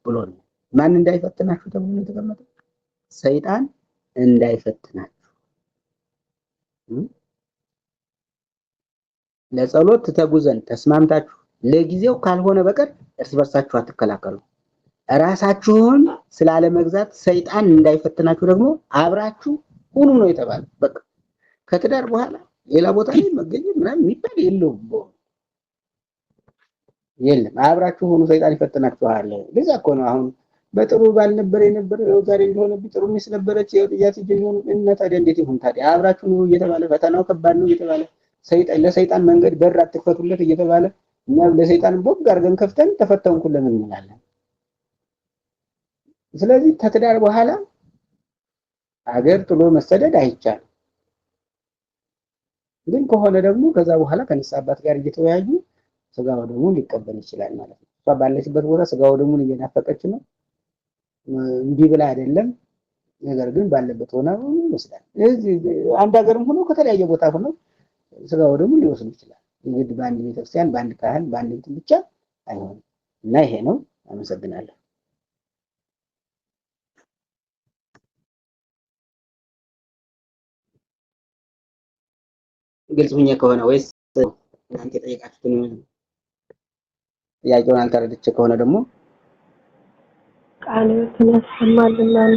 ብሎ ነው። ማን እንዳይፈትናችሁ ተብሎ ነው የተቀመጠው? ሰይጣን እንዳይፈትናችሁ። ለጸሎት ትተጉ ዘንድ ተስማምታችሁ ለጊዜው ካልሆነ በቀር እርስ በርሳችሁ አትከላከሉ። ራሳችሁን ስላለመግዛት ሰይጣን እንዳይፈትናችሁ ደግሞ አብራችሁ ሁኑ ነው የተባለው። በቃ ከትዳር በኋላ ሌላ ቦታ ላይ መገኘት ምናምን የሚባል የለውም፣ የለም። አብራችሁ ሁኑ፣ ሰይጣን ይፈትናችኋል። ለዛ እኮ ነው አሁን በጥሩ ባል ነበር የነበረ ዛሬ እንደሆነብኝ ጥሩ ሚስት ነበረች ጥያት ሆኑ እና ታዲያ እንዴት ይሁን ታዲያ? አብራችሁ ኑሩ እየተባለ ፈተናው ከባድ ነው እየተባለ ሰይጣን ለሰይጣን መንገድ በር አትክፈቱለት እየተባለ እኛ ለሰይጣን ቦግ አድርገን ከፍተን ተፈተንኩ ለምን እንላለን? ስለዚህ ከትዳር በኋላ አገር ጥሎ መሰደድ አይቻልም። ግን ከሆነ ደግሞ ከዛ በኋላ ከንስሐ አባት ጋር እየተወያዩ ስጋ ወደሙን ሊቀበል ይችላል ማለት ነው። እሷ ባለችበት ቦታ ስጋ ወደሙን እየናፈቀች ነው፣ እምቢ ብላ አይደለም። ነገር ግን ባለበት ሆና ይወስዳል። አንድ ሀገርም ሆኖ ከተለያየ ቦታ ሆኖ ስጋ ወደሙን ሊወስዱ ይችላል። እንግዲህ በአንድ ቤተክርስቲያን በአንድ ካህን በአንድ እንትን ብቻ አይሆንም እና ይሄ ነው። አመሰግናለሁ። ግልጽ ሁኜ ከሆነ ወይስ እናንተ የጠየቃችሁትን ጥያቄውን አልተረድቼ ከሆነ ደግሞ ቃለ ሕይወትን ያሰማልናል፣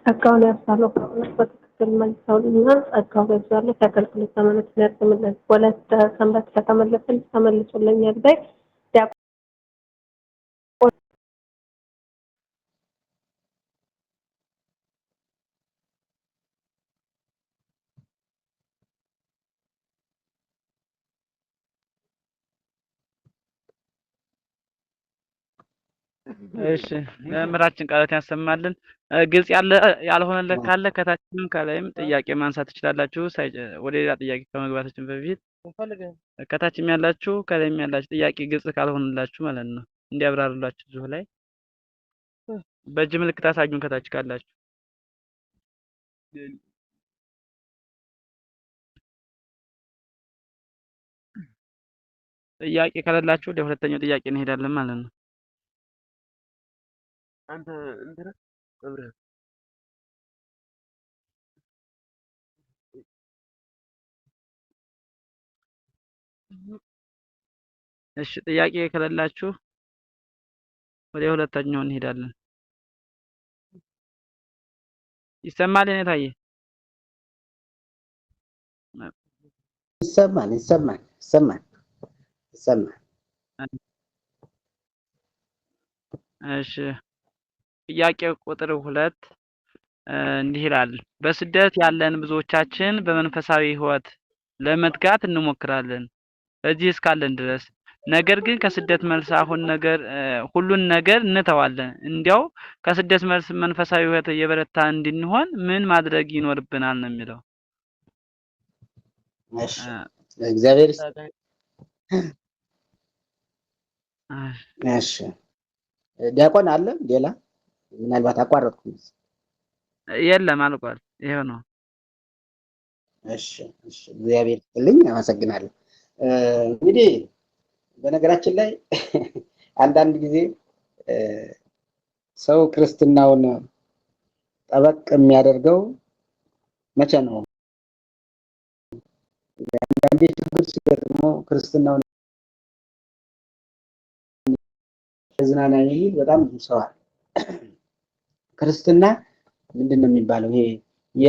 ጸጋውን ያብዛለው። በእውነት በትክክል መልሰውልናል። ጸጋውን ያብዛለት፣ የአገልግሎት ዘመኖችን ያርዝምልን። ወለተ ሰንበት ከተመለስን ተመልሶልኛል በይ። ዲያቆን እሺ መምህራችን ቃላት ያሰማልን። ግልጽ ያለ ያልሆነለት ካለ ከታችም ከላይም ጥያቄ ማንሳት ትችላላችሁ። ወደ ሌላ ጥያቄ ከመግባታችን በፊት ከታችም ያላችሁ ከላይም ያላችሁ ጥያቄ ግልጽ ካልሆነላችሁ ማለት ነው እንዲያብራሩላችሁ እዚሁ ላይ በእጅ ምልክት አሳዩን ከታች ካላችሁ። ጥያቄ ከሌላችሁ ወደ ሁለተኛው ጥያቄ እንሄዳለን ማለት ነው። አንተ እንትና መብርሃን እሺ ጥያቄ ከሌላችሁ ወደ ሁለተኛው እንሄዳለን። ይሰማል? እኔ ታዬ ይሰማል፣ ይሰማል፣ ይሰማል፣ ይሰማል። እሺ ጥያቄ ቁጥር 2 እንዲህ ይላል። በስደት ያለን ብዙዎቻችን በመንፈሳዊ ሕይወት ለመትጋት እንሞክራለን እዚህ እስካለን ድረስ። ነገር ግን ከስደት መልስ አሁን ነገር ሁሉን ነገር እንተዋለን። እንዲያው ከስደት መልስ መንፈሳዊ ሕይወት የበረታ እንድንሆን ምን ማድረግ ይኖርብናል ነው የሚለው። እሺ እግዚአብሔር እሺ ዲያቆን አለ ሌላ? ምናልባት አቋረጥኩ። የለም አልቋል። ይሄው ነው። እሺ እሺ፣ እግዚአብሔር ይስጥልኝ፣ አመሰግናለሁ። እንግዲህ በነገራችን ላይ አንዳንድ ጊዜ ሰው ክርስትናውን ጠበቅ የሚያደርገው መቼ ነው? አንዳንዴ ችግር ሲገጥመው ክርስትናውን ዝናና የሚል በጣም ብዙ ሰው አለ። ክርስትና ምንድን ነው የሚባለው? ይሄ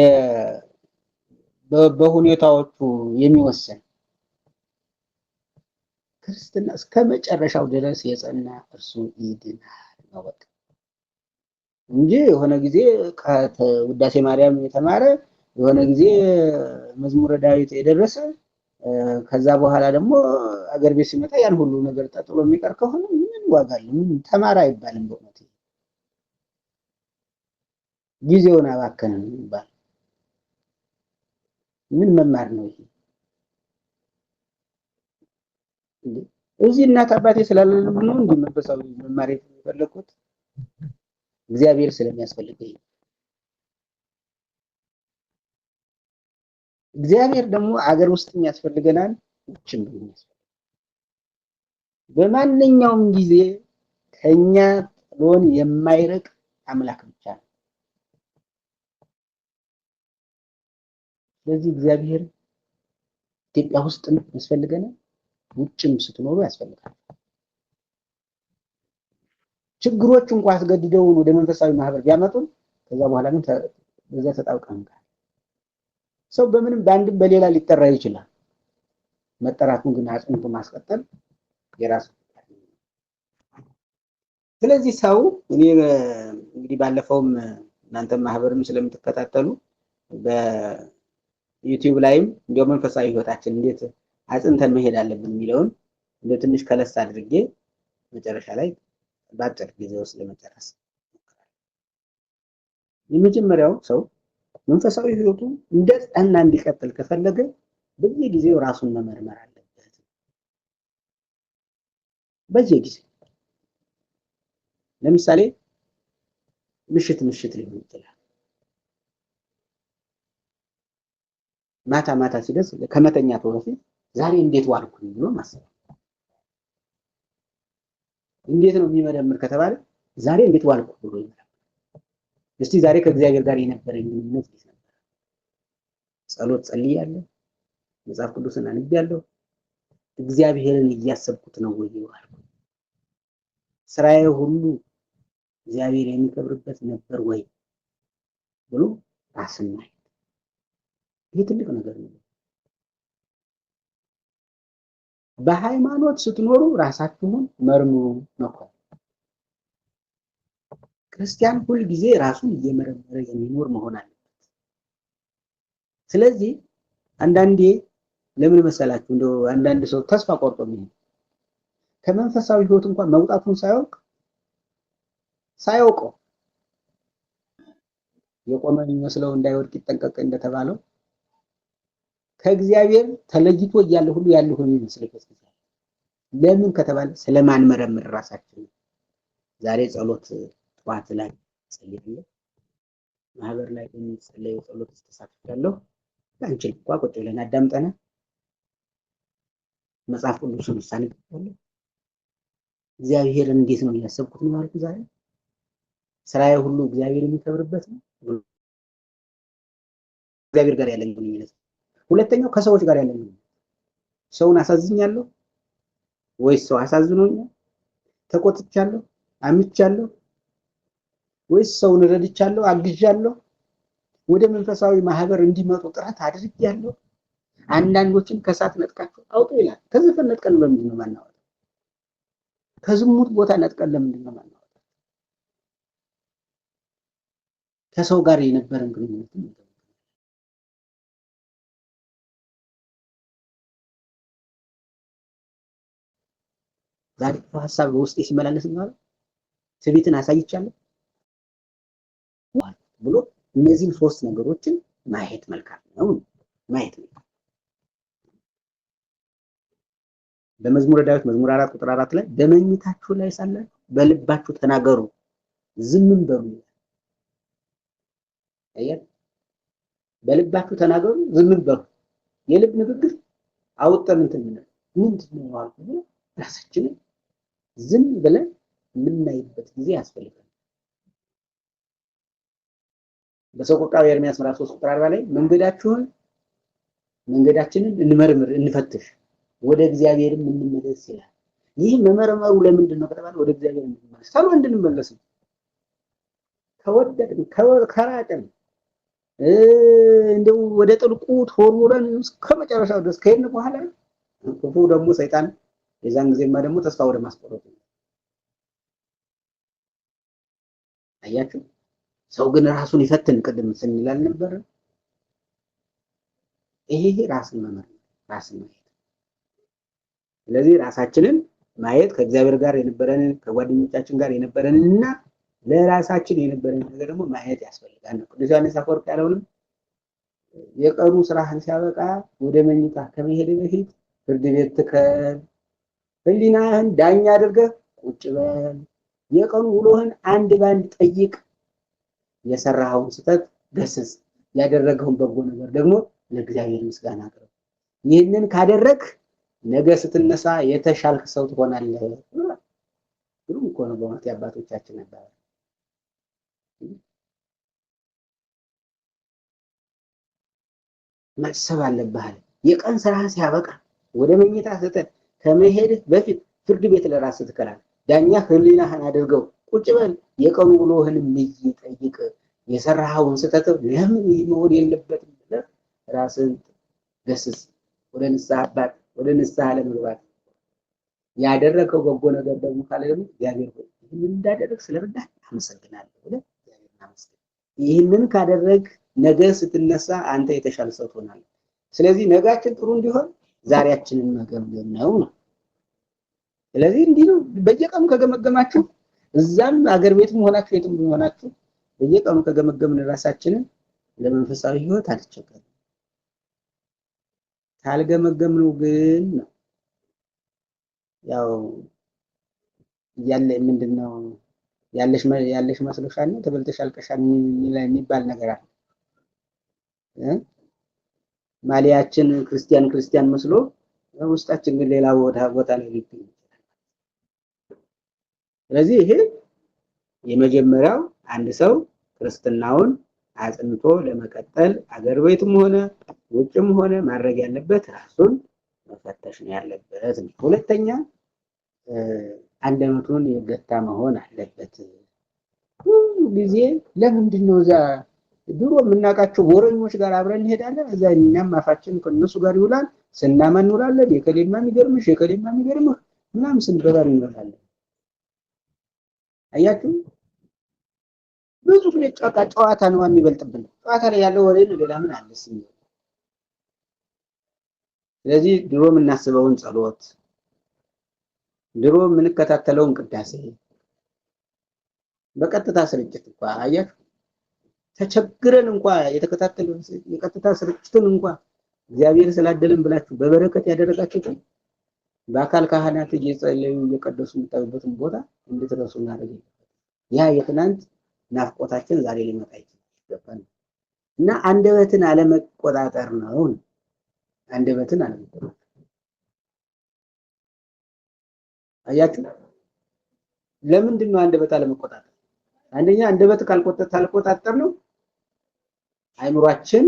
በሁኔታዎቹ የሚወሰን ክርስትና እስከ መጨረሻው ድረስ የጸና እርሱ ይድናል ነው በቃ እንጂ የሆነ ጊዜ ውዳሴ ማርያም የተማረ የሆነ ጊዜ መዝሙረ ዳዊት የደረሰ ከዛ በኋላ ደግሞ አገር ቤት ሲመጣ ያን ሁሉ ነገር ጠጥሎ የሚቀር ከሆነ ምን ዋጋ አለው? ምን ተማረ አይባልም። በእውነት ጊዜውን አባከነ ነው የሚባለው። ምን መማር ነው ይሄ? እዚህ እናት አባቴ ስላላሉ ነው እንዲህ መንፈሳዊ መማር የፈለኩት እግዚአብሔር ስለሚያስፈልገኝ። እግዚአብሔር ደግሞ አገር ውስጥም ያስፈልገናል፣ ውጭም ያስፈልገናል። በማንኛውም ጊዜ ከኛ ጥሎን የማይርቅ አምላክ ብቻ ነው። ስለዚህ እግዚአብሔር ኢትዮጵያ ውስጥም ያስፈልገናል፣ ውጭም ስትኖሩ ያስፈልጋል። ችግሮች እንኳን አስገድደውን ወደ መንፈሳዊ ማህበር ቢያመጡን ከዛ በኋላ ግን በዛ ተጣብቀን ሰው በምንም በአንድም በሌላ ሊጠራ ይችላል። መጠራቱን ግን አጽንቶ ማስቀጠል የራሱ። ስለዚህ ሰው እኔ እንግዲህ ባለፈውም እናንተም ማህበርም ስለምትከታተሉ በዩቲዩብ ላይም እንደው መንፈሳዊ ህይወታችን እንዴት አጽንተን መሄድ አለብን የሚለውን እንደ ትንሽ ከለስ አድርጌ መጨረሻ ላይ በአጭር ጊዜ ውስጥ ለመጨረስ የመጀመሪያው ሰው መንፈሳዊ ህይወቱ እንደ ጸና እንዲቀጥል ከፈለገ በየጊዜው ራሱን መመርመር አለበት። በየጊዜው ለምሳሌ ምሽት ምሽት ሊሆን ይችላል። ማታ ማታ ሲደርስ ከመተኛቱ በፊት ዛሬ እንዴት ዋልኩኝ ብሎ ማሰብ። እንዴት ነው የሚመረምር ከተባለ ዛሬ እንዴት ዋልኩ ብሎ ይመረምራል። እስቲ ዛሬ ከእግዚአብሔር ጋር የነበረኝ ግንኙነት እንዴት ነበር? ጸሎት ጸልያለሁ፣ መጽሐፍ ቅዱስን አንብቤያለሁ፣ እግዚአብሔርን እያሰብኩት ነው ወይ ዋልኩ? ስራዬ ሁሉ እግዚአብሔር የሚከብርበት ነበር ወይ ብሎ ራስን ማየት፣ ይህ ትልቅ ነገር ነው። በሃይማኖት ስትኖሩ ራሳችሁን መርምሩ ነው። ክርስቲያን ሁል ጊዜ ራሱን እየመረመረ የሚኖር መሆን አለበት። ስለዚህ አንዳንዴ ለምን መሰላችሁ እንደው አንዳንድ ሰው ተስፋ ቆርጦ የሚሄድ ከመንፈሳዊ ህይወት እንኳን መውጣቱን ሳያውቀው የቆመ የሚመስለው እንዳይወድቅ ይጠንቀቅ እንደተባለው ከእግዚአብሔር ተለይቶ እያለ ሁሉ ያለ ሆኖ የሚመስልበት ጊዜ ለምን ከተባለ ስለማንመረምር ራሳችን። ዛሬ ጸሎት ጠዋት ላይ ጸልያለሁ፣ ማህበር ላይ በሚጸለየው ጸሎት ተሳትፌያለሁ። አንችል እንኳን ቁጭ ብለን አዳምጠናል። መጽሐፍ ቅዱስን ሳነብ እግዚአብሔር እንዴት ነው እያሰብኩት ነው ያልኩት። ዛሬ ስራዬ ሁሉ እግዚአብሔር የሚከብርበት ነው። እግዚአብሔር ጋር ያለኝ ግንኙነት። ሁለተኛው ከሰዎች ጋር ያለኝ ግንኙነት፣ ሰውን አሳዝኛለሁ ወይስ ሰው አሳዝኖኛል? ተቆጥቻለሁ፣ አምቻለሁ ወይስ ሰውን ረድቻለሁ፣ አግዣለሁ? ወደ መንፈሳዊ ማህበር እንዲመጡ ጥረት አድርጌያለሁ? አንዳንዶችን ከእሳት ነጥቃችሁ አውጡ ይላል። ከዘፈን ነጥቀን ለምንድን ነው የማናወጣው? ከዝሙት ቦታ ነጥቀን ለምንድን ነው የማናወጣው? ከሰው ጋር የነበረን ግንኙነት ዛሬ ሀሳብ በውስጤ ሲመላለስ ነው ትዕቢትን አሳይቻለሁ ብሎ እነዚህን ሶስት ነገሮችን ማየት መልካም ነው። ማየት መልካም። በመዝሙረ ዳዊት መዝሙር 4 ቁጥር 4 ላይ በመኝታችሁ ላይ ሳላችሁ በልባችሁ ተናገሩ ዝምም በሉ ይላል። አየህ፣ በልባችሁ ተናገሩ ዝምም በሉ። የልብ ንግግር አውጥተን እንትን ምንድን ነው አልኩ ራሳችንን ዝም ብለን የምናይበት ጊዜ ያስፈልጋል። በሰቆቃወ ኤርምያስ ምዕራፍ 3 ቁጥር 40 ላይ መንገዳችንን እንመርምር እንፈትሽ፣ ወደ እግዚአብሔርም እንመለስ ይላል። ይህ መመርመሩ ለምንድን ነው ከተባለ ወደ እግዚአብሔር እንድንመለስ ቶሎ እንድንመለስ ነው። ከወደቅን ከራቅን እንደው ወደ ጥልቁ ተወርውረን እስከ መጨረሻው ድረስ ከሄድን በኋላ ክፉ ደግሞ ሰይጣን የዛን ጊዜማ ደግሞ ተስፋ ወደ ማስቆረጥ ነው። አያችሁ፣ ሰው ግን ራሱን ይፈትን ቅድም ስንል አልነበረ? ይሄ ራስን መመርመር ራስን ማየት። ስለዚህ ራሳችንን ማየት ከእግዚአብሔር ጋር የነበረንን ከጓደኞቻችን ጋር የነበረንን እና ለራሳችን የነበረንን ነገር ደግሞ ማየት ያስፈልጋል ነው። ቅዱስ ዮሐንስ አፈወርቅ ያለውንም የቀኑ ስራህን ሲያበቃ ወደ መኝታ ከመሄድ በፊት ፍርድ ቤት ትከል፣ ህሊናህን ዳኛ አድርገህ ቁጭ በል፣ የቀኑ ውሎህን አንድ ባንድ ጠይቅ፣ የሰራኸውን ስህተት ገስጽ፣ ያደረገውን በጎ ነገር ደግሞ ለእግዚአብሔር ምስጋና አቅርብ። ይህንን ካደረግ ነገ ስትነሳ የተሻልክ ሰው ትሆናለህ። ግሩም እኮ ነው በእውነት የአባቶቻችን አባባል። ማሰብ አለብህ አለ። የቀን ስራህን ሲያበቃ ወደ መኝታ ስትል ከመሄድህ በፊት ፍርድ ቤት ለራስህ ትከላለህ። ዳኛ ህሊናህን አድርገው ቁጭ በል። የቀኑ ውሎህን ጠይቅ። የሰራኸውን ስህተት ለምን ይህ መሆን የለበትም ብለህ ራስህን ገስጽ። ወደ ንስሐ አባት ወደ ንስሐ ለመግባት ያደረገው በጎ ነገር ደግሞ ካለ ደግሞ እግዚአብሔር ሆይ ይህንን እንዳደረግ ስለረዳህ አመሰግናለሁ ብለህ እግዚአብሔርን አመስግን። ይህንን ካደረግ ነገ ስትነሳ አንተ የተሻለ ሰው ትሆናለህ። ስለዚህ ነጋችን ጥሩ እንዲሆን ዛሬያችንን መገምገም ነው ነው። ስለዚህ እንዲህ ነው። በየቀኑ ከገመገማችሁ እዛም አገር ቤትም ሆናችሁ የትም ሆናችሁ በየቀኑ ከገመገምን ራሳችንን ለመንፈሳዊ ሕይወት አልቸገርም። ካልገመገምነው ግን ነው ያው ያለ ምንድነው ያለሽ ያለሽ መስሎሻል ነው ተበልተሽ አልቀሻል የሚባል ነገር አለ። ማሊያችን ክርስቲያን ክርስቲያን መስሎ ውስጣችን ግን ሌላ ቦታ ቦታ ላይ ሊገኝ ይችላል። ስለዚህ ይሄ የመጀመሪያው አንድ ሰው ክርስትናውን አጽንቶ ለመቀጠል አገር ቤትም ሆነ ውጭም ሆነ ማድረግ ያለበት ራሱን መፈተሽ ነው ያለበት። ሁለተኛ አንደበቱን የገታ መሆን አለበት። ሁሉ ጊዜ ለምንድን ነው እዛ ድሮ የምናውቃቸው ወረኞች ጋር አብረን እንሄዳለን። እዛ እኛም አፋችን ከእነሱ ጋር ይውላል፣ ስናማ እንውላለን። የከሌማ የሚገርምሽ የከሌማ የሚገርምህ ምናምን ስንበባ እንውላለን። አያችሁ፣ ብዙ ጊዜ ጨዋታ ነው የሚበልጥብን። ጨዋታ ላይ ያለው ወሬ ነው፣ ሌላ ምን አለ? ስለዚህ ድሮ የምናስበውን ጸሎት፣ ድሮ የምንከታተለውን ቅዳሴ በቀጥታ ስርጭት እንኳ አያችሁ ተቸግረን እንኳ የተከታተለው የቀጥታ ስርጭቱን እንኳ እግዚአብሔር ስላደለን ብላችሁ በበረከት ያደረጋችሁት በአካል ካህናት እየጸለዩ እየቀደሱ የምታዩበትን ቦታ እንድትረሱ እናደርግ። ያ የትናንት ናፍቆታችን ዛሬ ሊመጣ ይችላል እና አንደበትን አለመቆጣጠር ነው። አንደበትን አለመቆጣጠር አያችሁ። ለምንድን ነው አንደበት አለመቆጣጠር? አንደኛ አንደበት ካልቆጣጠር ነው አይምሯችን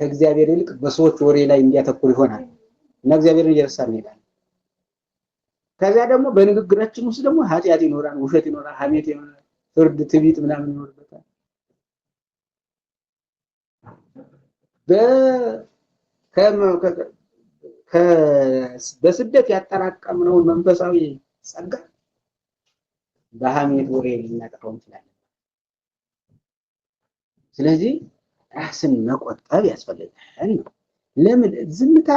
ከእግዚአብሔር ይልቅ በሰዎች ወሬ ላይ እንዲያተኩር ይሆናል እና እግዚአብሔርን እየረሳን እንሄዳለን። ከዚያ ደግሞ በንግግራችን ውስጥ ደግሞ ኃጢአት ይኖራል፣ ውሸት ይኖራል፣ ሐሜት ይኖራል፣ ፍርድ፣ ትዕቢት ምናምን ይኖርበታል። በስደት ያጠራቀምነውን መንፈሳዊ ጸጋ በሐሜት ወሬ ልናጠፋው እንችላለን። ስለዚህ ራስን መቆጠብ ያስፈልጋል ነው። ለምን ዝምታ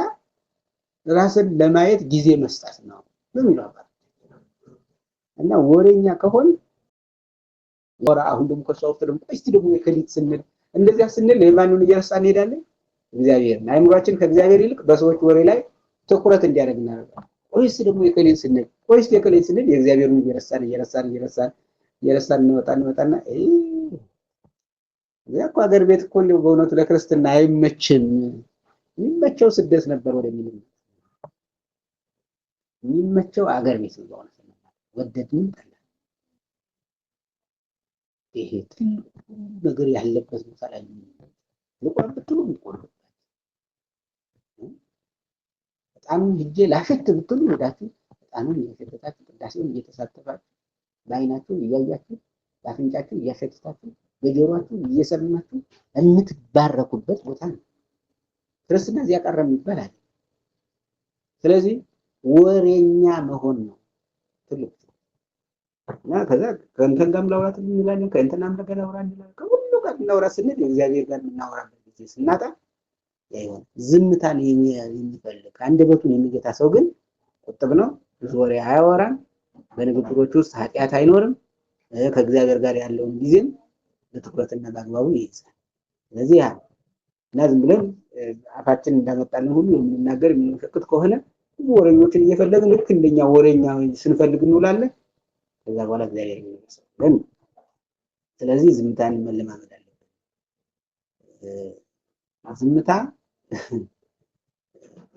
ራስን ለማየት ጊዜ መስጠት ነው በሚለው አባት እና ወሬኛ ከሆን ወራ አሁን ደግሞ ከሷ ውስጥ ደግሞ እስቲ ደግሞ የከሊት ስንል እንደዚያ ስንል የማንን እየረሳን እንሄዳለን? እግዚአብሔርን። አይምሯችን ከእግዚአብሔር ይልቅ በሰዎች ወሬ ላይ ትኩረት እንዲያደርግ እናደርጋለን። ቆይስ ደግሞ የከሊት ስንል ቆይስ የከሊት ስንል የእግዚአብሔርን እየረሳን እየረሳን እየረሳን እየረሳን እንመጣና እዚያ እኮ ሀገር ቤት እኮ እንደው በእውነቱ ለክርስትና አይመችም። የሚመቸው ስደት ነበር ወደሚል የሚመቸው አገር ቤት ነው። በእውነት ወደድንም ጠላን ይሄ ትልቁ ነገር ያለበት ቦታ ላይ ልቆም ብትሉ የምትቆርጡበት፣ ዕጣኑን ሂጄ ላሸት ብትሉ ሄዳችሁ ዕጣኑን እያሸተታችሁ ቅዳሴውን እየተሳተፋችሁ በዓይናችሁ እያያችሁ በአፍንጫችሁ እያሸተታችሁ በጆሮአችሁ እየሰማችሁ የምትባረኩበት ቦታ ነው። ክርስትና እዚያ ቀረ የሚባል አለ። ስለዚህ ወሬኛ መሆን ነው ትልቁ እና ከዛ ከእንትን ጋርም ላውራት እንላለን፣ ከእንትናም ጋር ላውራ እንላለን። ከሁሉ ጋር እናውራ ስንል የእግዚአብሔር ጋር የምናወራበት ጊዜ ስናጣ ያ ይሆናል። ዝምታን የሚፈልግ አንደበቱን የሚገታ ሰው ግን ቁጥብ ነው። ብዙ ወሬ አያወራም። በንግግሮች ውስጥ ኃጢአት አይኖርም። ከእግዚአብሔር ጋር ያለውን ጊዜም በትኩረትና በአግባቡ ይይዛል። ስለዚህ ያ እና ዝም ብለን አፋችን እንዳመጣልን ሁሉ የምንናገር የምንሸክት ከሆነ ብዙ ወሬኞችን እየፈለግን ልክ እንደኛ ወሬኛ ስንፈልግ እንውላለን። ከዛ በኋላ እግዚአብሔር ይመስገን። ስለዚህ ዝምታን መለማመድ አለብን። ዝምታ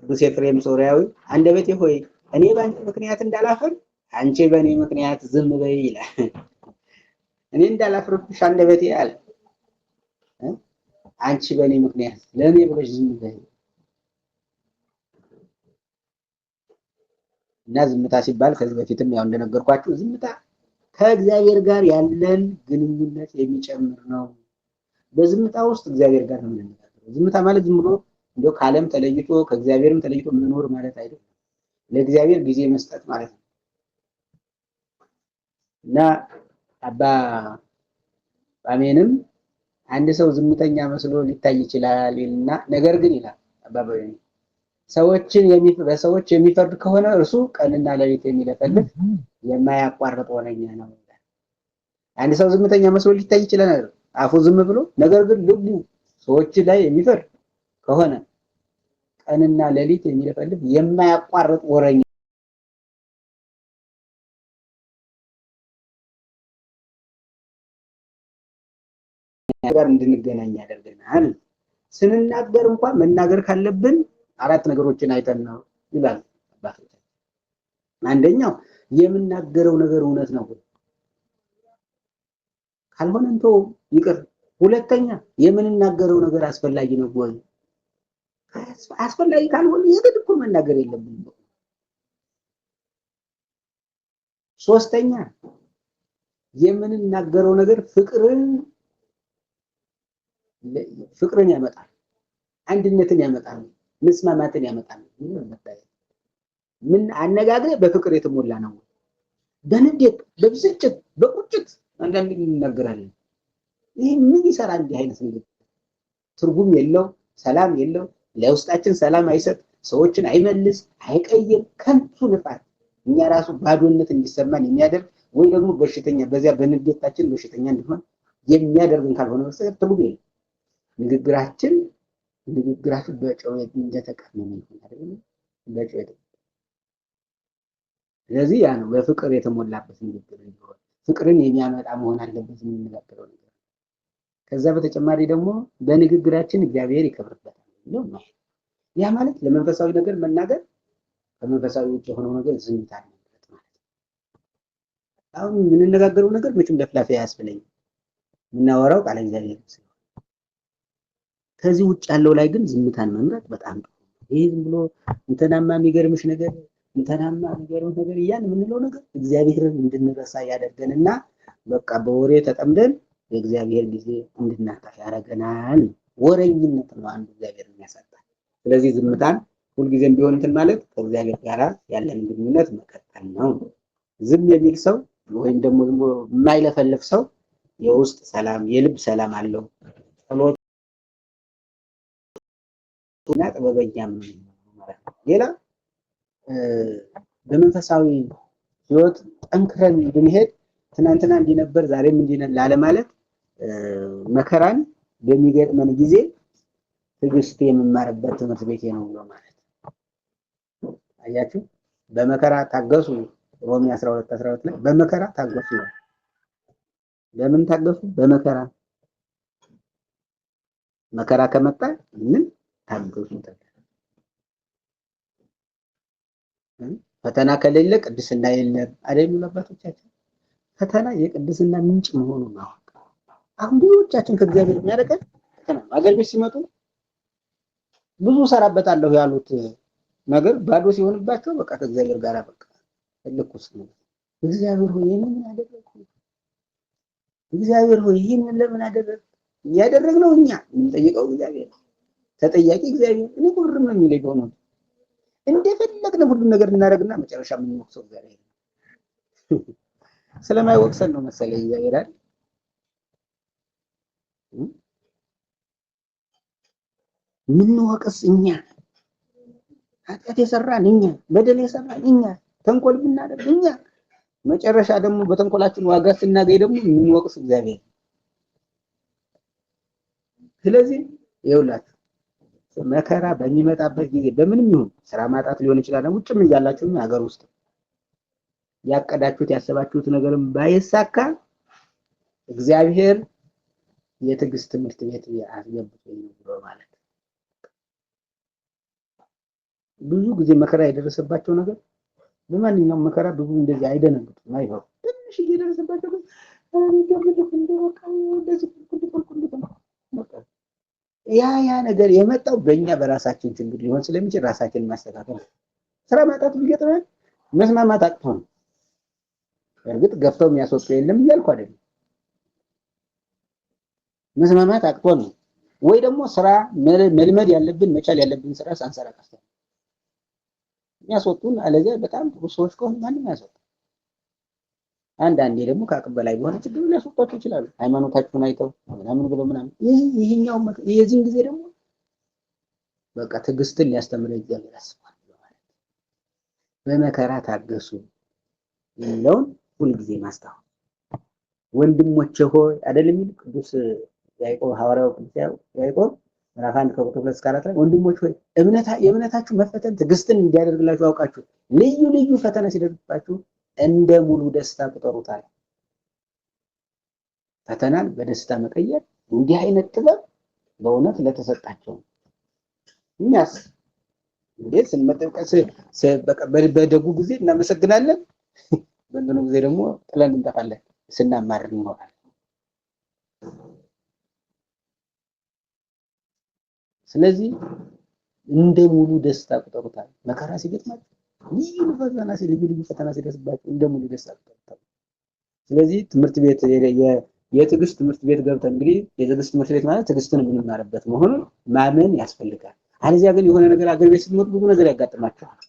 ቅዱስ ኤፍሬም ሶርያዊ አንደበቴ ሆይ እኔ በአንተ ምክንያት እንዳላፍር አንቺ በእኔ ምክንያት ዝም በይ ይላል። እኔ እንዳላፍርብሽ አንደበቴ አለ። አንቺ በእኔ ምክንያት ለእኔ ብለሽ ዝም በይ። እና ዝምታ ሲባል ከዚህ በፊትም ያው እንደነገርኳችሁ ዝምታ ከእግዚአብሔር ጋር ያለን ግንኙነት የሚጨምር ነው። በዝምታ ውስጥ እግዚአብሔር ጋር ነው የምንነጋገረው። ዝምታ ማለት ዝም ብሎ እንደው ከዓለም ተለይቶ ከእግዚአብሔርም ተለይቶ መኖር ማለት አይደለም። ለእግዚአብሔር ጊዜ መስጠት ማለት ነው። እና አባ ጳሜንም አንድ ሰው ዝምተኛ መስሎ ሊታይ ይችላል ይልና፣ ነገር ግን ይላል አባ ጳሜን ሰዎችን በሰዎች የሚፈርድ ከሆነ እርሱ ቀንና ሌሊት የሚለፈልፍ የማያቋርጥ ወረኛ ነው ይላል። አንድ ሰው ዝምተኛ መስሎ ሊታይ ይችላል አፉ ዝም ብሎ፣ ነገር ግን ልቡ ሰዎች ላይ የሚፈርድ ከሆነ ቀንና ሌሊት የሚለፈልፍ የማያቋርጥ ወረኛ ጋር እንድንገናኝ ያደርገናል። ስንናገር እንኳን መናገር ካለብን አራት ነገሮችን አይተን ነው ይላል አባቶቻችን። አንደኛው የምናገረው ነገር እውነት ነው ካልሆነ እንተው ይቅር። ሁለተኛ የምንናገረው ነገር አስፈላጊ ነው ወይ? አስፈላጊ ካልሆነ የግድ እኮ መናገር የለብንም። ሶስተኛ የምንናገረው ነገር ፍቅርን ያመጣል፣ አንድነትን ያመጣል፣ መስማማትን ያመጣል። ምን አነጋገር በፍቅር የተሞላ ነው። በንዴት፣ በብስጭት፣ በቁጭት አንዳንድ እንናገራለን። ይህ ምን ይሰራል? እንዲህ አይነት ነገር ትርጉም የለው፣ ሰላም የለው፣ ለውስጣችን ሰላም አይሰጥ፣ ሰዎችን አይመልስ፣ አይቀይር፣ ከንቱ ልፋት፣ እኛ ራሱ ባዶነት እንዲሰማን የሚያደርግ ወይ ደግሞ በሽተኛ በዚያ በንዴታችን በሽተኛ እንዲሆን የሚያደርግን ካልሆነ በስተቀር ትርጉም የለው። ንግግራችን በጨው እንደተቀመመ ይሆን አይደል? በጨው። ስለዚህ ያ ነው በፍቅር የተሞላበት ንግግር እንዲሆን ፍቅርን የሚያመጣ መሆን አለበት የምንነጋገረው ነገር። ከዛ በተጨማሪ ደግሞ በንግግራችን እግዚአብሔር ይከብርበታል ነው። ያ ማለት ለመንፈሳዊ ነገር መናገር፣ ከመንፈሳዊ ውጭ የሆነው ነገር ዝምታ ማለት ነው። አሁን የምንነጋገረው ነገር መቼም ለፍላፊ አያስብለኝም። የምናወራው ቃለ እግዚአብሔር ስለሆነ ከዚህ ውጭ ያለው ላይ ግን ዝምታን መምረጥ በጣም ጥሩ ነው። ይሄ ዝም ብሎ እንትናማ የሚገርምሽ ነገር እንትናማ የሚገርምሽ ነገር እያልን የምንለው ነገር እግዚአብሔርን እንድንረሳ ያደርገንና በቃ በወሬ ተጠምደን የእግዚአብሔር ጊዜ እንድናጣ ያደርገናል። ወሬኝነት ነው አንዱ እግዚአብሔርን የሚያሳጣ። ስለዚህ ዝምታን ሁልጊዜም ቢሆን እንትን ማለት ከእግዚአብሔር ጋር ያለን ግንኙነት መቀጠል ነው። ዝም የሚል ሰው ወይም ደግሞ ዝም ብሎ የማይለፈልፍ ሰው የውስጥ ሰላም የልብ ሰላም አለው። ጸሎት እና ጥበበኛም ማለት ነው። ሌላ በመንፈሳዊ ሕይወት ጠንክረን እንድንሄድ ትናንትና እንዲነበር ዛሬም እንዲነን ላለማለት መከራን በሚገጥመን ጊዜ ትዕግስት የምማርበት ትምህርት ቤቴ ነው ብሎ ማለት አያችሁ። በመከራ ታገሱ፣ ሮሜ 12:12 ላይ በመከራ ታገሱ ይላል። ለምን ታገሱ? በመከራ መከራ ከመጣ ምን ታገሱ። ፈተና ከሌለ ቅድስና የለም አይደል የሚሉ አባቶቻችን። ፈተና የቅድስና ምንጭ መሆኑን ማወቅ። አሁን ብዙዎቻችን ከእግዚአብሔር የሚያደርገን ፈተና ነው። አገር ቤት ሲመጡ ብዙ እሰራበታለሁ ያሉት ነገር ባዶ ሲሆንባቸው በቃ ከእግዚአብሔር ጋር በቃ እልክ ውስጥ ነው። እግዚአብሔር ሆይ ይህንን ምን አደረግኩ? እግዚአብሔር ሆይ ይህንን ለምን አደረግህ? ያደረግነው እኛ የምንጠይቀው እግዚአብሔር፣ ተጠያቂ እግዚአብሔር። እኔ ቁርም ነው የሚለኝ በእውነቱ። እንደፈለግን ሁሉን ነገር እናደርግና መጨረሻ የምንወቅሰው እግዚአብሔር ነው። ስለማይወቅሰን ነው መሰለኝ እግዚአብሔር አይደል? የምንወቅስ እኛ፣ ኃጢአት የሰራን እኛ፣ በደል የሰራን እኛ፣ ተንኮል ብናደርግ እኛ፣ መጨረሻ ደግሞ በተንኮላችን ዋጋ ስናገኝ ደግሞ የምንወቅስ እግዚአብሔር። ስለዚህ ይኸውላችሁ መከራ በሚመጣበት ጊዜ በምንም ይሁን ስራ ማጣት ሊሆን ይችላል፣ ውጭም እያላችሁ ሀገር ውስጥ ያቀዳችሁት ያሰባችሁት ነገርም ባይሳካ እግዚአብሔር የትዕግስት ትምህርት ቤት አስገብቶኝ ነው ብሎ ማለት። ብዙ ጊዜ መከራ የደረሰባቸው ነገር በማንኛውም መከራ ብዙ እንደዚህ አይደነግጡም፣ አይፈሩም። ትንሽ እየደረሰባቸው ግን ያ ያ ነገር የመጣው በእኛ በራሳችን ችግር ሊሆን ስለሚችል ራሳችንን ማስተካከል ነው። ስራ ማጣት ቢገጥመን መስማማት አቅቶ ነው። እርግጥ ገፍተው የሚያስወጡ የለም እያልኩ አይደለም። መስማማት አቅቶ ነው ወይ ደግሞ ስራ መልመድ ያለብን መቻል ያለብን ስራ ሳንሰራ ቀርተን የሚያስወጡን፣ አለዚያ በጣም ጥሩ ሰዎች ከሆኑ ማንም አያስወጣም። አንዳንዴ ደግሞ ከአቅም በላይ በሆነ ችግር ሊያስወጧቸው ይችላሉ። ሃይማኖታችሁን አይተው ምናምን ብለው ምናምን። ይሄኛው የዚህን ጊዜ ደግሞ በቃ ትዕግስትን ሊያስተምረን እግዚአብሔር አስቧል በማለት በመከራ ታገሱ የሚለውን ሁልጊዜ ማስታወስ። ወንድሞቼ ሆይ አይደለም የሚል ቅዱስ ያዕቆብ ሐዋርያው ቅዱስ ያዕቆብ ምዕራፍ 1 ከቁጥር 2 እስከ 4 ላይ ወንድሞች ሆይ የእምነታችሁ መፈተን ትዕግስትን እንዲያደርግላችሁ አውቃችሁ ልዩ ልዩ ፈተና ሲደርስባችሁ እንደ ሙሉ ደስታ ቁጠሩታል። ፈተናን በደስታ መቀየር እንዲህ አይነት ጥበብ በእውነት ለተሰጣቸው ነው። እኛስ እንዴት ስንመጠቀስ በደጉ ጊዜ እናመሰግናለን፣ በእንትኑ ጊዜ ደግሞ ጥለን እንጠፋለን፣ ስናማርር እንኖራለን። ስለዚህ እንደ ሙሉ ደስታ ቁጠሩታል። መከራ ሲገጥማችሁ ልዩ ፈተና ልዩ ልዩ ፈተና ሲደርስባችሁ እንደ ሙሉ ደስታ ቁጠሩታል። ስለዚህ ትምህርት ቤት የትዕግስት ትምህርት ቤት ገብተን እንግዲህ የትዕግስት ትምህርት ቤት ማለት ትዕግስትን የምንማርበት መሆኑን ማመን ያስፈልጋል። አለዚያ ግን የሆነ ነገር አገር ቤት ስትመጡ ብዙ ነገር ያጋጥማችኋል።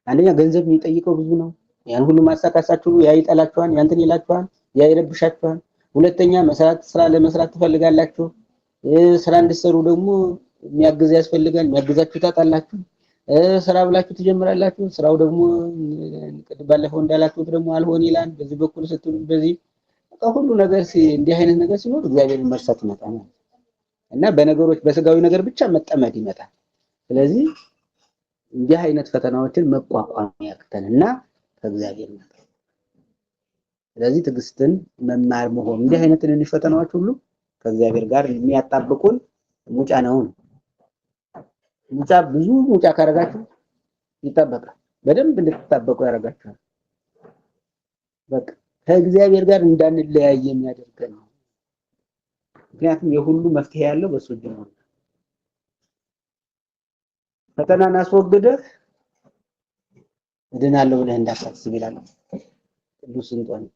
አንደኛ ገንዘብ የሚጠይቀው ብዙ ነው። ያን ሁሉ ማሳካሳችሁ ያ ይጠላችኋል፣ ያንተን ይላችኋል፣ ያ ይረብሻችኋል። ሁለተኛ መስራት ስራ ለመስራት ትፈልጋላችሁ። ስራ እንድትሰሩ ደግሞ የሚያግዝ ያስፈልጋል። የሚያግዛችሁ ታጣላችሁ። ስራ ብላችሁ ትጀምራላችሁ። ስራው ደግሞ ባለፈው እንዳላችሁት ደግሞ አልሆን ይላል። በዚህ በኩል ስትሉ በዚህ በቃ ሁሉ ነገር እንዲህ አይነት ነገር ሲኖር እግዚአብሔርን መርሳት ይመጣል እና በነገሮች በስጋዊ ነገር ብቻ መጠመድ ይመጣል። ስለዚህ እንዲህ አይነት ፈተናዎችን መቋቋም ያቅተንና ከእግዚአብሔር መጣ። ስለዚህ ትዕግስትን መማር መሆን እንዲህ አይነት ትንንሽ ፈተናዎች ሁሉ ከእግዚአብሔር ጋር የሚያጣብቁን ሙጫ ነው። ሙጫ ብዙ ሙጫ ካረጋችሁ ይጣበቃል። በደንብ እንድትጣበቁ ያደርጋችኋል። በቃ ከእግዚአብሔር ጋር እንዳንለያይ የሚያደርገን ነው። ምክንያቱም የሁሉ መፍትሄ ያለው በሱ እጅ ነው። ፈተናን አስወግደህ እድናለሁ ብለህ እንዳታስብ ይላል ቅዱስ እንጦንስ።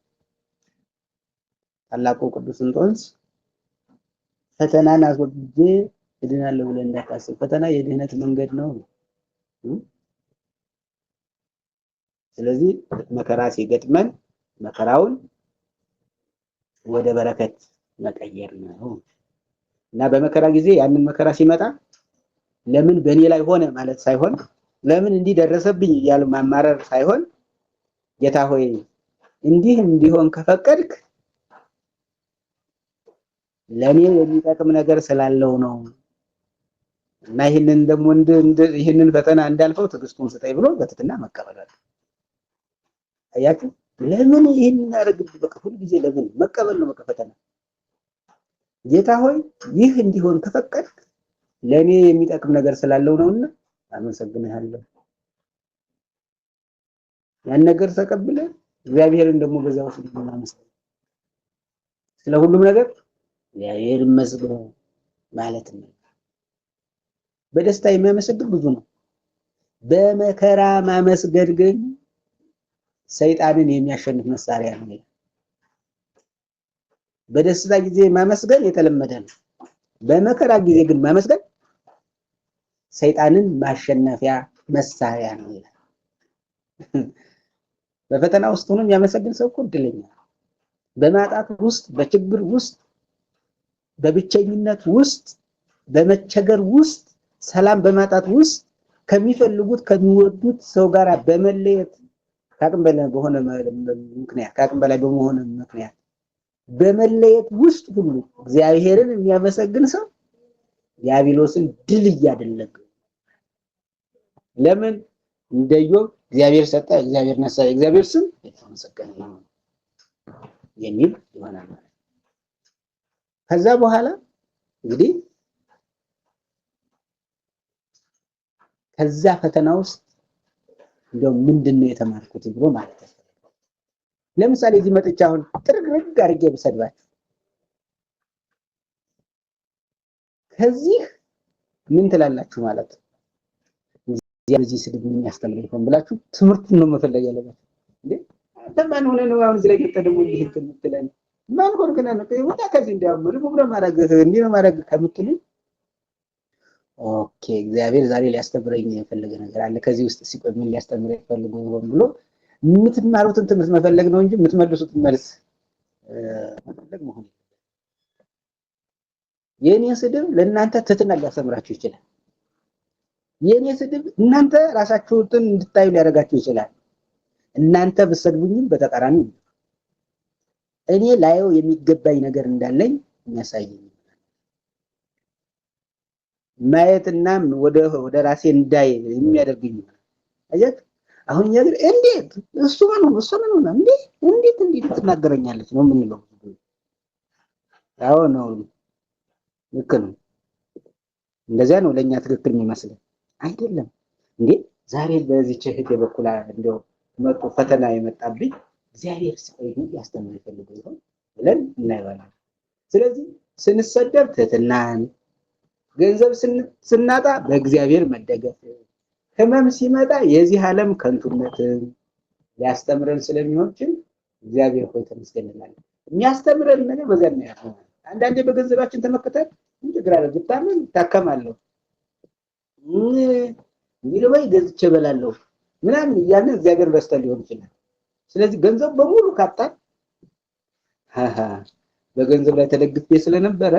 ታላቁ ቅዱስ እንጦንስ ፈተናን አስወግጄ እድናለሁ ብለህ እንዳታስብ፣ ፈተና የድህነት መንገድ ነው። ስለዚህ መከራ ሲገጥመን መከራውን ወደ በረከት መቀየር ነው እና በመከራ ጊዜ ያንን መከራ ሲመጣ ለምን በእኔ ላይ ሆነ ማለት ሳይሆን ለምን እንዲህ ደረሰብኝ እያሉ ማማረር ሳይሆን ጌታ ሆይ እንዲህ እንዲሆን ከፈቀድክ ለኔ የሚጠቅም ነገር ስላለው ነው እና ይህንን ደግሞ ይህንን ፈተና እንዳልፈው ትዕግስቱን ስጠኝ ብሎ በትህትና መቀበል አለ። አያችሁ፣ ለምን ይህንን አደረግብኝ? በቃ ሁልጊዜ ለምን መቀበል ነው። በቃ ፈተና ጌታ ሆይ ይህ እንዲሆን ከፈቀድክ ለኔ የሚጠቅም ነገር ስላለው ነውና አመሰግንሃለሁ። ያን ነገር ተቀብለ እግዚአብሔርን ደግሞ በዛ ውስጥ ማመስገን፣ ስለ ሁሉም ነገር እግዚአብሔር ይመስገን ማለት ነው። በደስታ የሚያመሰግን ብዙ ነው። በመከራ ማመስገን ግን ሰይጣንን የሚያሸንፍ መሳሪያ ነው። በደስታ ጊዜ ማመስገን የተለመደ ነው። በመከራ ጊዜ ግን ማመስገን ሰይጣንን ማሸነፊያ መሳሪያ ነው ይላል። በፈተና ውስጥ ሆኖ የሚያመሰግን ሰው እኮ እድለኛ ነው። በማጣት ውስጥ፣ በችግር ውስጥ፣ በብቸኝነት ውስጥ፣ በመቸገር ውስጥ፣ ሰላም በማጣት ውስጥ፣ ከሚፈልጉት ከሚወዱት ሰው ጋር በመለየት ከአቅም በላይ በሆነ ምክንያት ከአቅም በላይ በመሆነ ምክንያት በመለየት ውስጥ ሁሉ እግዚአብሔርን የሚያመሰግን ሰው ዲያብሎስን ድል እያደረገ ለምን እንደ ኢዮብ እግዚአብሔር ሰጠ፣ እግዚአብሔር ነሳ፣ እግዚአብሔር ስም የተመሰገነ ይሁን የሚል ይሆናል ማለት ነው። ከዛ በኋላ እንግዲህ ከዛ ፈተና ውስጥ እንደው ምንድን ነው የተማርኩት ብሎ ማለት ያስፈልጋል። ለምሳሌ እዚህ መጥቼ አሁን ጥርግርግ አድርጌ ብሰድባችሁ ከዚህ ምን ትላላችሁ ማለት ነው? በዚህ ስድብ ምን ያስተምር ይሆን ብላችሁ ትምህርቱን ነው መፈለግ ያለባችሁ። እንዴ አንተ ማን ሆነህ ነው አሁን እዚህ ላይ ገብተህ ደግሞ እንዲህ እንትን የምትለን? ማን ሆንክ ነው? ወጣ ከዚህ እንዲያውም ሪሙቭ ነው ማድረግህ እንዲህ ነው ማድረግህ ከምትሉ okay እግዚአብሔር ዛሬ ሊያስተምረኝ የፈለገ ነገር አለ፣ ከዚህ ውስጥ ሲቆይ ምን ሊያስተምረኝ ፈልጎ ይሆን ብሎ የምትማሩትን ትምህርት መፈለግ ነው እንጂ የምትመልሱትን መልስ መፈለግ መሆን የለበትም። የእኔ ስድብ ለእናንተ ትህትና ሊያስተምራችሁ ይችላል። የእኔ ስድብ እናንተ ራሳችሁን እንድታዩ ሊያደርጋችሁ ይችላል። እናንተ ብትሰድቡኝም በተቃራኒ እኔ ላየው የሚገባኝ ነገር እንዳለኝ የሚያሳየኝ ማየትና ወደ ራሴ እንዳይ የሚያደርግኝ አያችሁ። አሁን እኛ ግን እንዴት እሱ ማን ሆነ እሱ ማን ሆነ እንዴ እንዴት እንዴት ትናገረኛለች ነው የምንለው። አዎ ነው፣ ልክ ነው። እንደዚያ ነው ለእኛ ትክክል የሚመስለን አይደለም እንዴ። ዛሬ በዚች እህቴ በኩል እንደው መጥቶ ፈተና የመጣብኝ እግዚአብሔር ሲቆይ ሊያስተምር ይፈልግ ይሆን ብለን እናየዋለን። ስለዚህ ስንሰደብ ትህትናን፣ ገንዘብ ስናጣ በእግዚአብሔር መደገፍ፣ ህመም ሲመጣ የዚህ ዓለም ከንቱነትን ሊያስተምረን ስለሚሆን እግዚአብሔር ሆይ ተመስገን እንላለን። የሚያስተምረን ነገር በዚያ እናያለን። አንዳንዴ በገንዘባችን ተመክተን ምን ችግር አለ ብታመም እታከማለሁ፣ ቢርበኝ ገዝቼ እበላለሁ ምናምን እያልን እግዚአብሔር ረስተን ሊሆን ይችላል። ስለዚህ ገንዘብ በሙሉ ካጣን በገንዘብ ላይ ተደግፌ ስለነበረ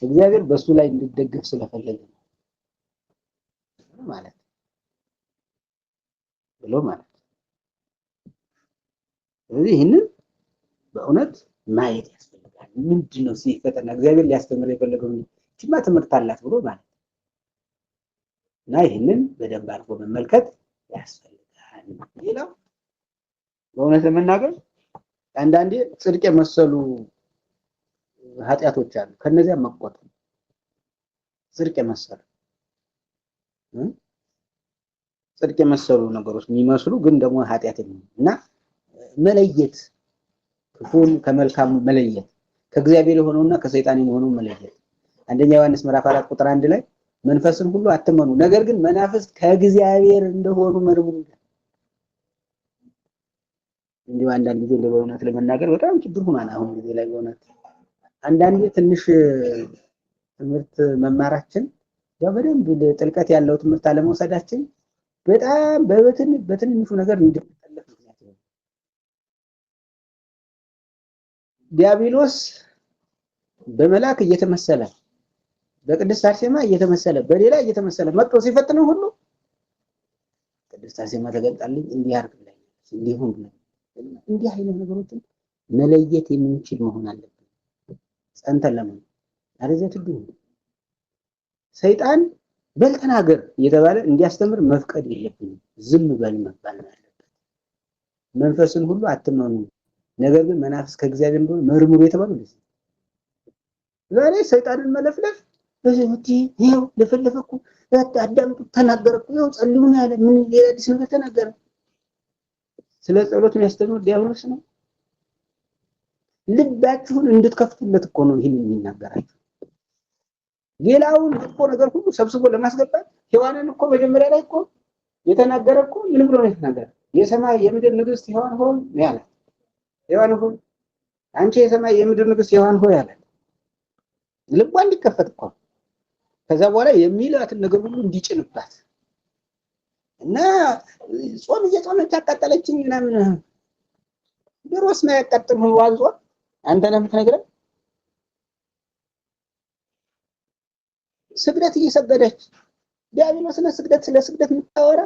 እግዚአብሔር በሱ ላይ እንድደግፍ ስለፈለገ ነው ማለት ብሎ ማለት። ስለዚህ ይህንን በእውነት ማየት ያስፈልጋል። ምንድነው ሲፈተና እግዚአብሔር ሊያስተምር የፈለገው ይህችማ ትምህርት አላት ብሎ ማለት እና ይህንን በደንብ አድርጎ መመልከት ያስፈልጋል። ሌላው በእውነት ለመናገር አንዳንዴ ጽድቅ የመሰሉ ኃጢአቶች አሉ። ከነዚያ መቆጠብ ጽድቅ የመሰሉ ጽድቅ የመሰሉ ነገሮች የሚመስሉ ግን ደግሞ ኃጢአት የሚሆኑ እና መለየት፣ ክፉን ከመልካሙ መለየት፣ ከእግዚአብሔር የሆነውና ከሰይጣን የሆነው መለየት። አንደኛ ዮሐንስ ምዕራፍ 4 ቁጥር 1 ላይ መንፈስን ሁሉ አትመኑ፣ ነገር ግን መናፍስት ከእግዚአብሔር እንደሆኑ መርምሩ። እንዲሁ አንዳንድ ጊዜ በእውነት ለመናገር በጣም ችግር ሆኗል። አሁን ጊዜ ላይ በእውነት አንዳንዴ ትንሽ ትምህርት መማራችን ያው በደንብ ጥልቀት ያለው ትምህርት አለመውሰዳችን በጣም በትንንሹ ነገር እንድንጠለፍ ምክንያት ነው። ዲያብሎስ በመላክ እየተመሰለ በቅድስት አርሴማ እየተመሰለ በሌላ እየተመሰለ መጥቶ ሲፈትነው ሁሉ ቅድስት አርሴማ ተገልጣልኝ እንዲህ አድርግ ብላኛለች፣ እንዲህ ሁን ብላኛለች። እንዲህ አይነት ነገሮችን መለየት የምንችል መሆን አለብን። ጸንተን ለመኖር አለዚያ ችግር ነው። ሰይጣን በል ተናገር እየተባለ እንዲያስተምር መፍቀድ የለብንም። ዝም በል መባል ነው ያለበት። መንፈስን ሁሉ አትመኑ፣ ነገር ግን መናፍስት ከእግዚአብሔር እንደሆነ መርምሩ የተባለው ለዚህ ነው። ዛሬ ሰይጣንን መለፍለፍ በዚህ ውጪ ይኸው ለፈለፈ እኮ አዳምጡ ተናገረ እኮ ይኸው ጸልዩ ነው ያለ። ምን ሌላ አዲስ ነገር ተናገረ? ስለ ጸሎት የሚያስተምር ዲያብሎስ ነው። ልባችሁን እንድትከፍቱለት እኮ ነው ይህን የሚናገራችሁ። ሌላውን መጥፎ ነገር ሁሉ ሰብስቦ ለማስገባት ሔዋንን እኮ መጀመሪያ ላይ እኮ የተናገረ እኮ ምን ብሎ ነው የተናገረ? የሰማይ የምድር ንግስት ሔዋን ሆይ ነው ያላት። ሔዋን ሆይ አንቺ የሰማይ የምድር ንግስት ሔዋን ሆይ ያላት ልቧ እንዲከፈት እኮ ከዛ በኋላ የሚላትን ነገር ሁሉ እንዲጭንባት እና ጾም እየጾመች አቃጠለችኝ ምናምን። ድሮስ ነው ያቃጥል ዋን ጾም አንተ ነህ የምትነግረን? ስግደት እየሰገደች ዲያብሎስ ነው ስግደት ስለ ስግደት የምታወራ?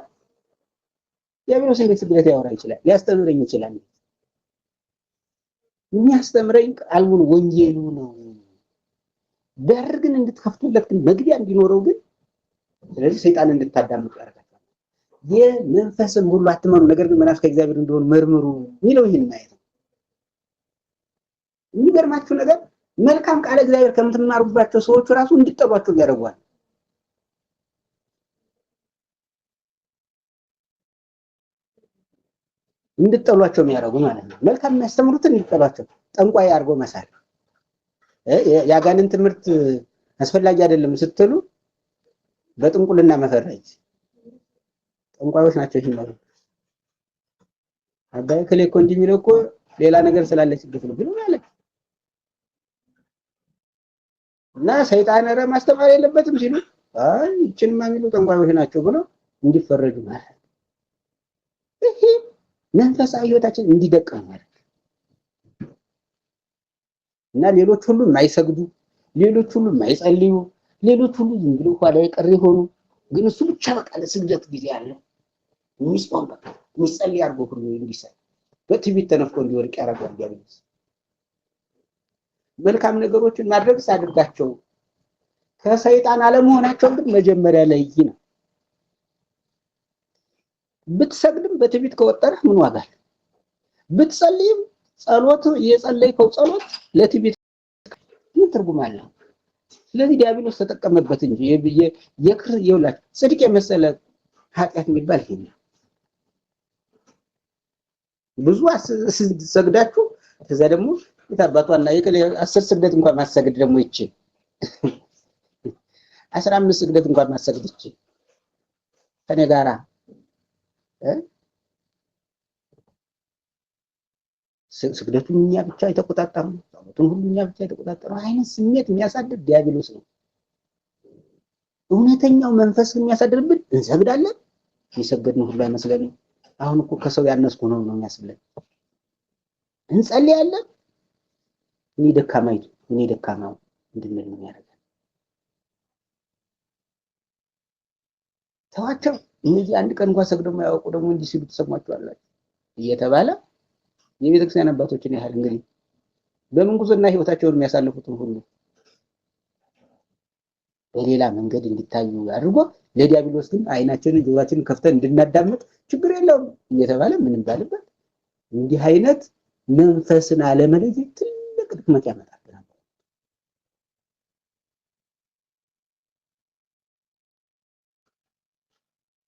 ዲያብሎስ እንዴት ስግደት ያወራ ይችላል? ሊያስተምረኝ ይችላል? የሚያስተምረኝ ቃሉን ወንጌሉ ነው። በር ግን እንድትከፍቱለት ግን መግቢያ እንዲኖረው ግን ስለዚህ ሰይጣን እንድታዳምጡ ያደርጋቸዋል። የመንፈስን ሁሉ አትመኑ፣ ነገር ግን መናፍስት ከእግዚአብሔር እንደሆኑ መርምሩ የሚለው ይህን ማየት ነው። የሚገርማችሁ ነገር መልካም ቃለ እግዚአብሔር ከምትማሩባቸው ሰዎች ራሱ እንድጠሏቸው ያደርጓል። እንድጠሏቸው የሚያደርጉ ማለት ነው። መልካም የሚያስተምሩትን እንድጠሏቸው ጠንቋይ አድርጎ መሳል፣ የአጋንንት ትምህርት አስፈላጊ አይደለም ስትሉ በጥንቁልና መፈረጅ፣ ጠንቋዮች ናቸው ይሄን አባይ እከሌ እኮ እንዲህ የሚለው እኮ ሌላ ነገር ስላለችበት ነው ብሎ ማለት እና ሰይጣን ኧረ ማስተማር የለበትም ሲሉ አይ ይችንማ የሚሉ ጠንቋዮች ናቸው ብሎ እንዲፈረጁ ማለት ይሄ መንፈሳዊ ህይወታችን እንዲደቅ ማለት እና ሌሎች ሁሉ የማይሰግዱ፣ ሌሎች ሁሉ የማይጸልዩ፣ ሌሎች ሁሉ ዝም ብሎ ኋላ የቀር የሆኑ ግን እሱ ብቻ በቃ ለስግደት ጊዜ ያለው የሚጾም በቃ የሚጸልይ አድርጎ ሁሉ እንዲሰጥ በትዕቢት ተነፍቶ እንዲወድቅ ያደርገዋል ዲያብሎስ። መልካም ነገሮችን ማድረግ ሳድርጋቸው ከሰይጣን አለመሆናቸው ግን መጀመሪያ ለይ ነው። ብትሰግድም በትዕቢት ከወጠረህ ምን ዋጋ አለው? ብትጸልይም ጸሎት የጸለይከው ጸሎት ለትዕቢት ምን ትርጉም አለው? ስለዚህ ዲያብሎስ ተጠቀመበት እንጂ የውላችሁ ጽድቅ የመሰለ ኃጢአት የሚባል ይሄ ነው። ብዙ ሰግዳችሁ ከዛ ደግሞ የታባቷና የከሌ 10 ስግደት እንኳን ማሰግድ ደግሞ ይቺ 15 ስግደት እንኳን ማሰግድ ይቺ ከኔ ጋራ ስግደቱን እኛ ብቻ የተቆጣጠረው ጸሎቱን ሁሉ እኛ ብቻ የተቆጣጠረው አይነት ስሜት የሚያሳድር ዲያብሎስ ነው። እውነተኛው መንፈስ የሚያሳድርብን እንሰግዳለን፣ የሰገድነው ሁሉ አይመስለንም። አሁን እኮ ከሰው ያነስኩ ነው ነው የሚያስብለን። እንጸልያለን፣ እኔ ደካማይቱ እኔ ደካማው እንድንል ነው የሚያደርገን። ተዋቸው እነዚህ አንድ ቀን እንኳን ሰግደው የማያውቁ ደግሞ እንዲህ ሲሉ ትሰሟቸዋላችሁ እየተባለ የቤተክርስቲያን አባቶችን ያህል እንግዲህ በምንኩስና ህይወታቸውን የሚያሳልፉትን ሁሉ በሌላ መንገድ እንዲታዩ አድርጎ ለዲያብሎስ ግን አይናችንን ጆሮአችንን ከፍተን እንድናዳምጥ ችግር የለውም እየተባለ ምንም ባልበት እንዲህ አይነት መንፈስን አለመለየት ትልቅ ድክመት ያመጣብናል።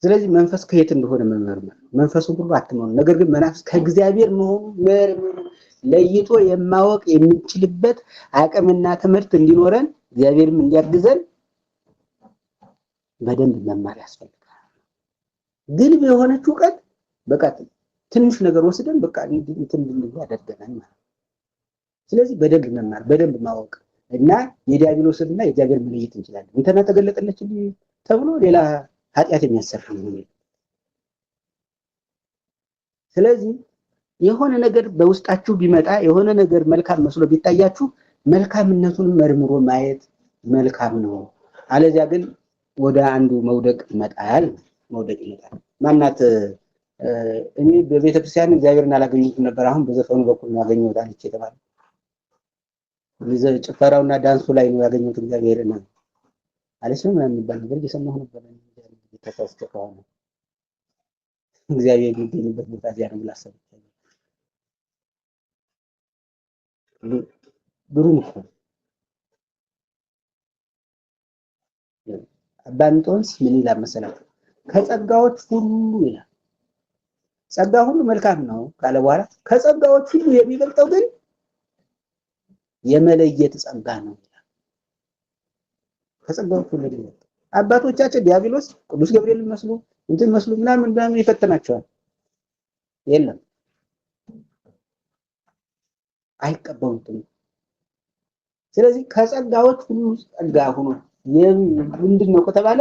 ስለዚህ መንፈስ ከየት እንደሆነ መመርመር ነው። መንፈሱን ሁሉ አትመኑ፣ ነገር ግን መናፍስት ከእግዚአብሔር መሆኑ መርምሩ። ለይቶ የማወቅ የምንችልበት አቅምና ትምህርት እንዲኖረን እግዚአብሔርም እንዲያግዘን በደንብ መማር ያስፈልጋል። ግልብ የሆነች እውቀት በቃ ትንሽ ነገር ወስደን በቃ እንትን እንድንል ያደርገናል ማለት ነው። ስለዚህ በደንብ መማር በደንብ ማወቅ እና የዲያብሎስንና የእግዚአብሔር መለየት እንችላለን። እንትና ተገለጠለች ተብሎ ሌላ ኃጢአት የሚያሰራ ነው። ስለዚህ የሆነ ነገር በውስጣችሁ ቢመጣ የሆነ ነገር መልካም መስሎ ቢታያችሁ መልካምነቱን መርምሮ ማየት መልካም ነው። አለዚያ ግን ወደ አንዱ መውደቅ ይመጣል፣ መውደቅ ይመጣል። ማናት እኔ በቤተክርስቲያን እግዚአብሔርን አላገኘሁትም ነበር፣ አሁን በዘፈኑ በኩል ነው ያገኘሁት አለች የተባለ ጭፈራውና ዳንሱ ላይ ነው ያገኘሁት እግዚአብሔርን አለች ነው ምናምን የሚባል ነገር እየሰማሁ ነበር። ተሳስቼ ከሆነ እግዚአብሔር የሚገኝበት ቦታ እዚያ ነው ብላ አሰብኩ። ግሩም እኮ አባ እንጦንስ ምን ይላል መሰላችሁ? ከጸጋዎች ሁሉ ይላል ጸጋ ሁሉ መልካም ነው ካለ በኋላ ከጸጋዎች ሁሉ የሚበልጠው ግን የመለየት ጸጋ ነው ይላል። ከጸጋዎች ሁሉ የሚበልጠው አባቶቻችን ዲያብሎስ ቅዱስ ገብርኤል መስሎ እንትን መስሎ ምናምን ምናምን ይፈትናቸዋል። የለም አይቀበሉትም። ስለዚህ ከጸጋዎች ሁሉ ጸጋ ሆኖ ምንድን ነው ከተባለ